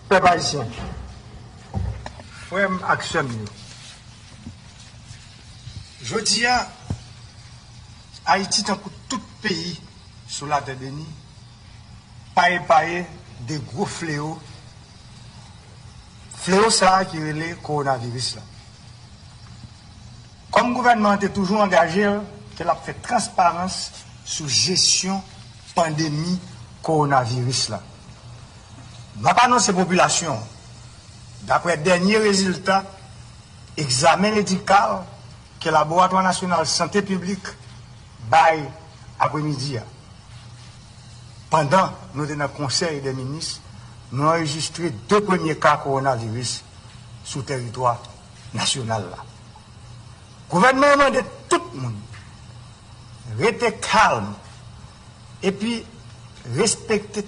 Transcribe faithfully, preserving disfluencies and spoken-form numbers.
Pèp ayisyen, frè m ak sè m yo, jodi a, Ayiti, tankou tout peyi sou latè beni, pa epaye de gwo fleo, fleo sa a ki rele kowonaviris la. Kòm gouvènman an te toujou angaje l ke l ap fè transparans sou jesyon pandemi kowonaviris la, m ap anonse popilasyon an, daprè dènye rezilta egzamen medikal ke Laboratwa Nasyonal Sante Piblik bay apremidi a, pandan nou te nan Konsèy dè Minis, nou anrejistre de premye ka kowonaviris sou tèritwa nasyonal la. Gouvènman an mande tout moun rete kalm epi respekte